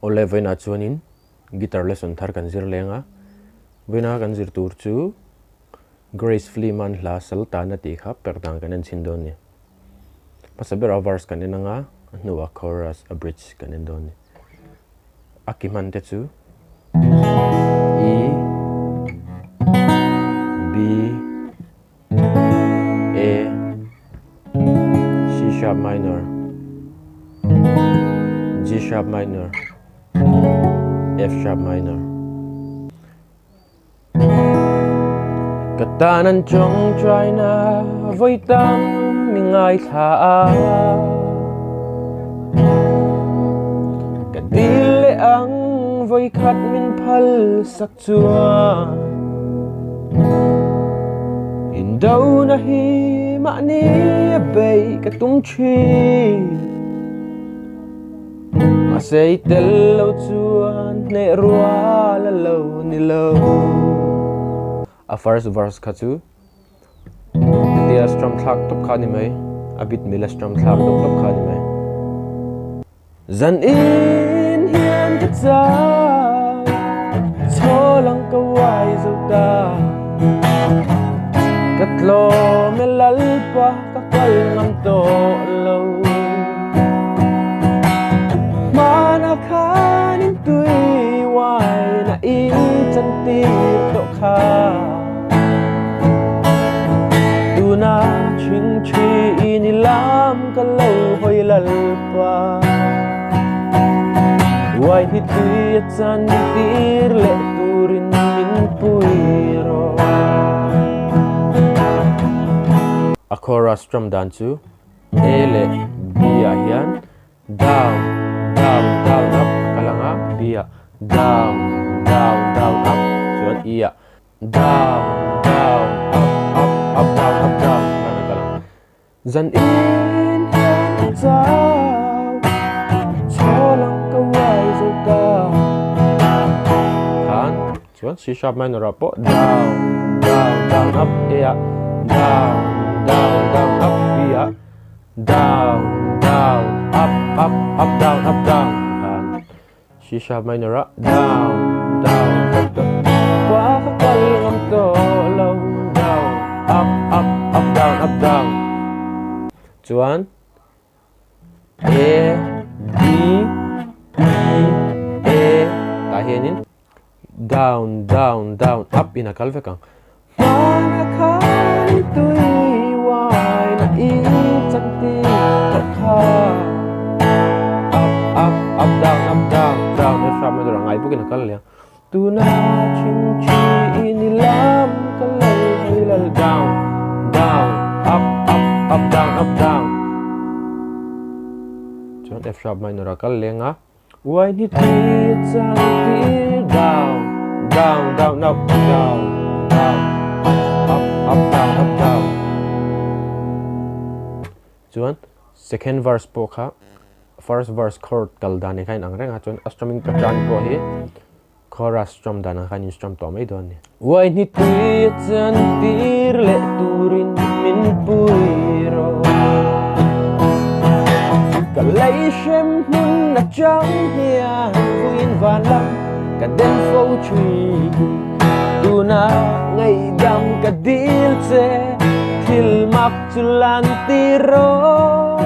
Awle vawiinah chuanin guitar lesson thar kan zir leng a, vawiina kan zir tur chu Grace Fleeman hla sal tana tih kha perh dan kan en chhin dawn a ni. Hmasa berah verse kan en anga a hnuah chorus a bridge kan en dawn a ni. A ki hman te chu E, B, A, C sharp minor, G sharp minor, F sharp minor. Ka tan an tawngtaina vawi tam mi ngaithla a. Ka dil leh ang vawi khat min phal sak chuan. Indona hi mahni a beih ka tum thin. Mahse i tel lo chuan hneh rual a lo ni lo. A first verse kha chu hetia strum thlak tawp kha a ni mai, a bit mila strum thlak tawp tawp kha a ni mai. Zan in hian ka chau, chhawl ang ka uai zo ta. Ka tlawm e Lalpa ka kal ngam tawh lo. Hmana khan in tui uai na i chantir tawh kha. Tuna chhingchhi in i lam ka lo hawi Lalpa. Uai hi tui a chantir leh turin min pui rawh. A chorus tram dan chu A leh B ah hian down down down up a kal ang a, B ah down down down up chuan E ah down down up up up down up down khan a kal ang. Zan in hian ka chau chhawl ang ka uai zo ta khan chuan C sharp minor ah pawh down down down up A ah down down down up B ah down down up up up down up down khan C sharp minor ah down down up down pa ka kal ngam tawh lo down up up up down up down chuan A B E A tah hianin down down down up in a kal vek ang. Hmana khan tui wine a i chan ti tawh kha. Up up up down up down down F sharp major a ngai bawkin a kal leh ang. Tuna chhing chi i ni lam ka lo hawi lal down down up up up down up down chuan F sharp minor a kal leng a. Uai ni ti chang ti down down down up down down up up down up down chuan second verse pawh kha first verse chord kal dan ah khan inang reng a chuan a strumming pattern pawh hi chorus strum dan ah khan in strum tawh mai dawn a ni. Uai ni ti chan tir leh turin min pui rawh Ka lei hrem hmun atang hian vuiin van lam ka den fo thin Tuna ngaihdam ka dil che thil mak chu lan tir rawh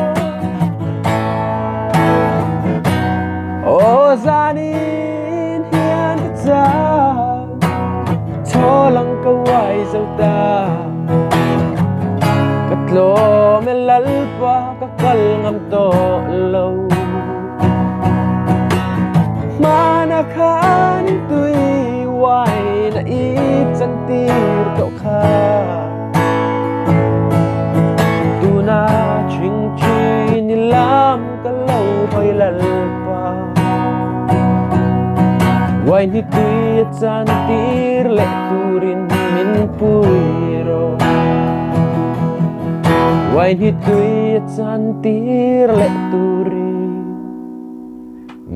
Aw zanin hian ka chau Chhawl ang ka uai zo ta Ka tlawm e Lalpa ka kal ngam tawh lo Hmana khan tui wine a i chantir tawh kha Tuna chhingchhi ni lam ka lo hawi Lalpa Wine hi tui a chan tir leh turin min pui rawh Wine hi tui a chan tir leh turin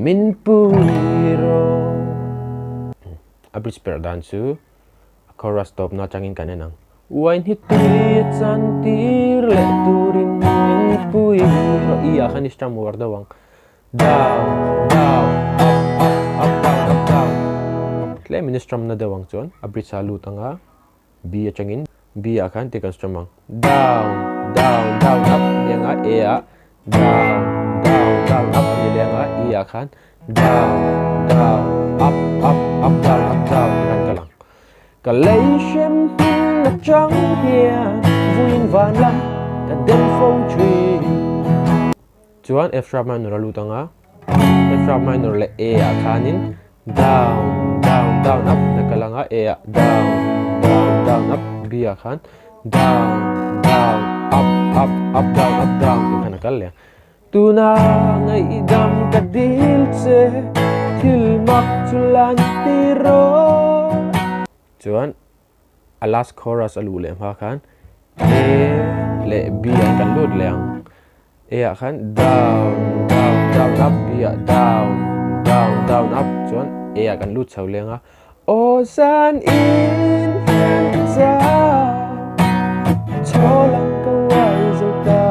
min pui rawh A bridge perh dan chu a chorus tawpna atangin kan en ang. Wine hi tui a chan tir leh turin min pui rawh I ah khan i strum uar deuh ang. Down, down, up. Tlemin strum na deuh ang chuan a bridge ah lut anga B atangin B ah khan ti kan strum ang. Down, down, down, up ni anga A ah down, down, down, up a ni leh anga E ah khan down, down, up, up, up, down, up, down ti khan kal ang. Ka lei hrem hmun atang hian vuiin van lam ka den fo thin. Chuan F sharp minor a lut ang a, F sharp minor leh A ah khanin down, down, down, up na kal ang a, A ah down, down, down, up, B ah khan down, down, up, up, up, down, up, down tih khan a kal leh ang. Tuna ngaihdam ka dil che, thil mak chu lan tir rawh. Chuan a last chorus a luh leh hma khan A leh B ah kan lut leh ang. A ah khan down down down up B ah down down down up chuan A ah kan lut chho leng a. Aw zan in hian ka cha chaw lang ka uai zo ta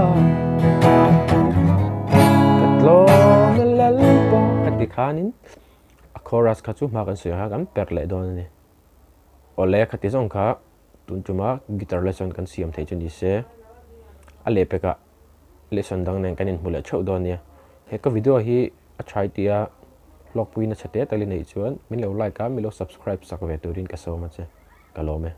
ka tlawm a lal pawh ka ti khanin a chorus kha chu hma kan sawi ang khan kan per leh dawn a ni. Awle khati zawng kha tun tuma guitar lesson kan siam thei chu ni se a lehpekah lesson dang nen kan inhmu leh theuh dawn nia. He ka video hi a tha i tia hlawkpuina chhe te tak i neih chuan min lo like a min lo subscribe sak ve turin ka sawm a che ka lawm e.